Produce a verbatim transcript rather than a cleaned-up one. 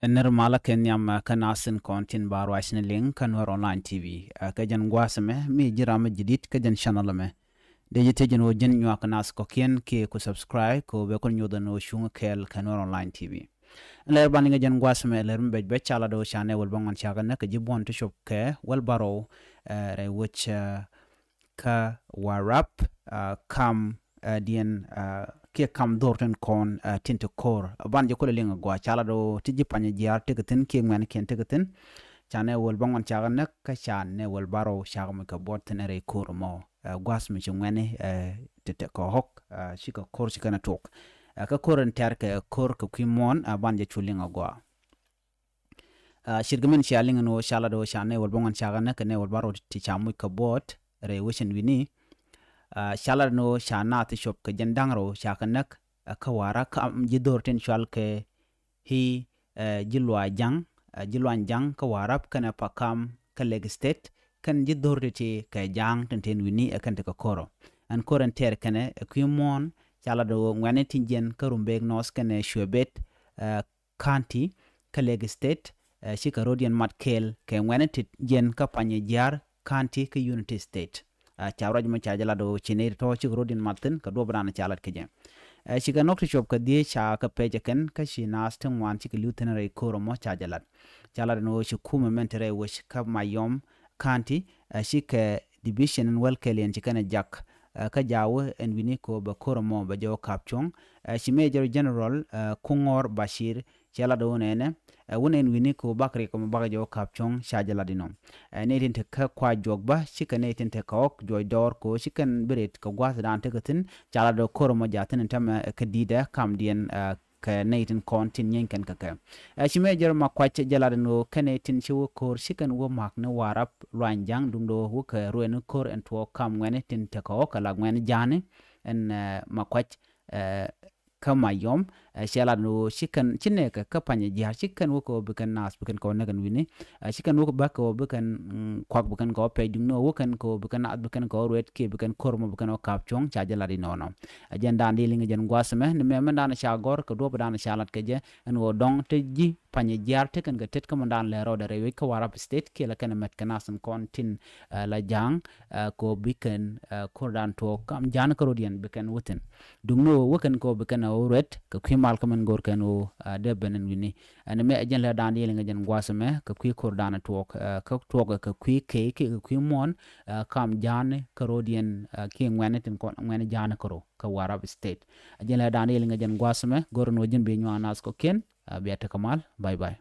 Nir malä kɛ nhiam kä nath tin kɔn tin ba ruac ni liŋ kä Nuɛr Online T V. Kä jɛn gua̱a̱th ɛmɛ mi ji̱ ram mi ji̱ di̱t kä jɛn channel ɛmɛ. Dee ji̱ thiec jɛn ɣöö ji̱n nyuak nath kɔ̱kiɛn kiɛ ku subscribe kɛ ɣöö bɛ kun nyoth ɛn ɣöö cuŋ kɛɛl kä Nuɛr Online T V. Ɛn lɛr ban liŋ kä jɛn gua̱a̱th ɛmɛ lɛr mi bɛc bɛ ca lat ɣöö ca nɛ wäl bä ŋuan cakɛ näk kɛ ji̱ buɔ̱n ti cop kɛ wäl bärɔw rɛy wec kä Warrap kam diɛn kiɛ kam dhor tin kɔn tin ti ko̱r. Ban jɛ kulɛ liŋ a gɔaa ca lat ɣöö ti ji̱ panyɛ jiaar tekɛ thi̱n kiɛ ŋuɛ̈nikiɛn tekɛ thi̱n. Ca nɛ wäl bä ŋuan cakɛ näk kä ca nɛ wäl bärɔw cakɛ muc kɛ buɔt thi̱n rɛy ko̱r mɔ. Gua̱a̱th mi ci ŋuɛ̈ni ti tekɛ ɣɔ̱k cikɛ ko̱r cikɛ nɛ tuɔk. Kä ko̱r in tɛr kɛ ko̱r kɛ kui̱ muɔ̱ɔ̱n ban jɛ cu liŋ a gɔaa. Cirkɛ min cia liŋ ni ɣöö ca lat ɣöö ca nɛ wäl bä ŋuan cakɛ näk kɛ nɛ wäl bärɔw ti ca muc kɛ buɔt rɛy wecin wi̱ni. Ca lat ni ɣöö ca naath ti cop kɛ jɛn da̱ŋ rɛw cakɛ näk kä Warrap kam ji̱ dhor tin cual kɛ hi ji̱ luac ja̱ŋ ji̱ luany ja̱ŋ kä Warrap kɛnɛ Pakam kä Lake State kɛn ji̱ dhor ti ti kɛ ja̱a̱ŋ tin tin wi̱ni ɛ kɛn ti kɛ ko̱r ɔ. Ɛn ko̱r ɛn tɛr kɛnɛ ɛ kui̱ muɔ̱ɔ̱n ca lat ɣöö ŋuɛ̈ni ti jiɛn kä Rumbek North kɛnɛ Shuebet County kä Lake State. Cikɛ ro̱diɛn mat kɛɛl kɛ ŋuɛ̈ni ti jiɛn kä panyɛ jiaar County kä Unity State. Ca ruac mɔ ca jɛ lat ɣöö ci nɛy ti tɔ̱ cikɛ ro̱diɛn mat thi̱n kɛ duɔ̱p dan ca lat kɛ jɛ. Cikɛ nɔk ti cuɔp kɛ dhieec ca kɛ pɛc ɛ kɛn kä ci naath ti ŋuan cikɛ li̱w thi̱n rɛy ko̱r ɛmɔ ca jɛ lat. Ca lat ɛn ɣöö ci kumɛ mɛn ti rɛy wec kä Mayom County cikɛ division ɛn wäl kɛl yɛn ci kɛn ɛ jak. Kä jaawä ɛn wi̱ni kɛ ɣöö bɛ ko̱r ɛmɔ bɛ jɛ wä ka̱p cuɔ̱ŋ. Ci Major General Kuŋɔr Bashir cɛ lat ɣöö nɛnɛ wä nɛn wi̱ni kɛ ɣöö bak riɛk ɛmɔ bak jɛ wä ka̱p cuɔ̱ŋ ca jɛ lat inɔ. Nɛy tin te kä kua juɔk bä cikɛ nɛy tin te kä ɣɔ̱k juɔc dɔɔr kɛ ɣöö ci kɛn bi ret kɛ gua̱a̱th dan tekɛ thi̱n ca lat ɣöö ko̱r ɛmɔ jaathin in tämɛ kä di̱i̱dɛ kamdiɛn kɛ nɛy tin kɔn tin nyieeny kɛn kɛ kɛ. Ci Major Makuac jɛ lat ɛn ɣöö kɛn nɛy tin ci wä ko̱r ci kɛn wä ma̱k ni Warrap luany ja̱ŋ duundɛ ɣöö wä kɛ ruɛɛni ko̱r ɛn tuɔɔk kam ŋuɛ̈ni tin tekɛ ɣɔ̱k kɛ la ŋuɛ̈ni ja̱a̱ni ɛn Makuac kä Mayom. Cɛ lat ni ɣöö ci kɛn ci nɛɛkɛ kä panyɛ jiaar ci kɛn wä kɛ ɣöö bi kɛn naath bi kɛn kɛ wä näk ɛn wi̱ni. Ci kɛn wä bä kɛ ɣöö bi kɛn kuak bi kɛn kɛ wä pɛc duŋni ɣöö wä kɛn kɛ ɣöö bi kɛn naath bi kɛn kɛ wä ruɛt kiɛ bi kɛn ko̱r mɔ bi kɛn wä ka̱p cuɔ̱ŋ ca jɛ lat inɔnɔ. Ɛ jɛn dan di liŋ ɛ jɛn gua̱a̱th ɛmɛ ni mɛmɛ dan ca gɔ̱r kɛ duɔ̱p dan ca lat kɛ jɛ ɛn ɣöö dɔ̱ŋ te ji̱ panyɛ jiaar tekɛn kɛ tet kä mɔ dan lɛ rɔɔdɛ rɛy wec kä Warrap State kiɛ lɛ kɛn ɛ mɛt kɛ naath in kɔn tin la ja̱a̱ŋ. Kɛ ɣöö bi kɛn ko̱r dan tuɔɔk kam ja̱a̱n kä ro̱diɛn bi kɛn wä thi̱n. Duŋni ɣöö wä kɛn kɛ ɣöö bi kɛn ɛ wä ruɛt kɛ kui̱ mal kä mɛn go̱r kɛn ɣöö dee ben ɛn wi̱ni. Ɛn mɛ ɛ jɛn lɛ dan di liŋ ɛ jɛn gua̱a̱th ɛmɛ kɛ kui̱ ko̱r dan tuɔɔk kä tuɔɔk kɛ kui̱ key kiɛ kɛ kui̱ muɔ̱ɔ̱n kam ja̱a̱n kä ro̱diɛn kiɛ ŋuɛ̈ni tin kɔn ŋuɛ̈ni ja̱a̱n kä ro̱ kä Warrap State. Ɛ jɛn lɛ dan di liŋ ɛ jɛn gua̱a̱th ɛmɛ go̱r ɛn ɣöö ji̱n bi nyuan naath kɔ̱kiɛn. Bia tekɛ mal. Bye bye.